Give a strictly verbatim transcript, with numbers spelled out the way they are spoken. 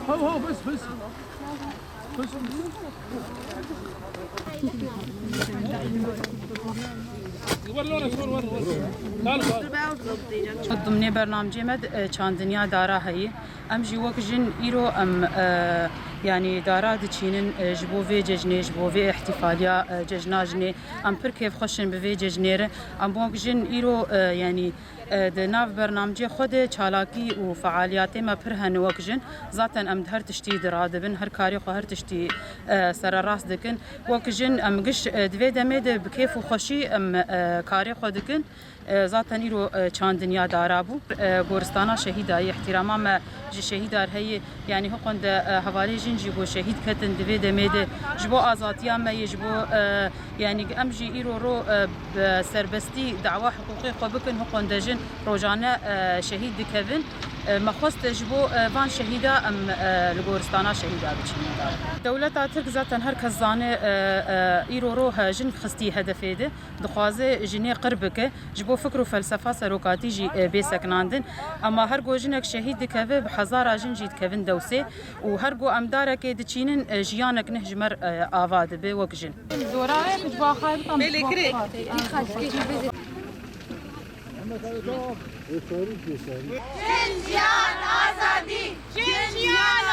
Haw, haw, bes, bes. Bes. Dimnê bernamcê me de, e, çandinya dara heye. Em jî wek jin îro em, e, yanî dara diçînin, e, ji bo vê cejnê, ji bo vê îhtîfaliya, e, cejna jinê. Em pir kêfxweş in bi vê cejnê re. Em wek jin îro, e, yanî, e, di nav bernamcê xwe de çalakî û fealiyatê me pir hene wek jin. Zaten em di her tiştî di radibin, her karê xwe her tiştî, e, sererast dikin. Wek jin em giş, e, di vê demê de bi kêf û xweşî em, e, karê xwe dikin. E, zaten îro, e, çandinya dara bû. E, goristana şehîda yê, îhtîrama me ji şehîdar heye. Yanî hiqûn de, e, hevalê jin jî ku şehîd ketin di vê demê de ji bo azadiya me yê, ji bo, e, yanî em jî îro ro, e, bi serbestî dawa hiqûqê xwe bikin, hiqûn de jin rojane, e, şehîd dikevin. E, me xwest ji bo, e, van şehîda em, e, li goristana şehîda biçînin. Dewleta Tirk zaten her kes zane, e, e, îro ro he jin xistî hedefê de. Dixwaze jinê qir bike, ji bo fikr û felsefa serokatî jî, e, bê sekinandin. Ema her ku jinek şehîd dikeve, bi hezara jin jî dikevin dewsê û her ku em darekê diçînin, e, jiyanek neh ji me re, e, ava dibe wek jin. Jin, jiyan, azadî! Jin, jiyan,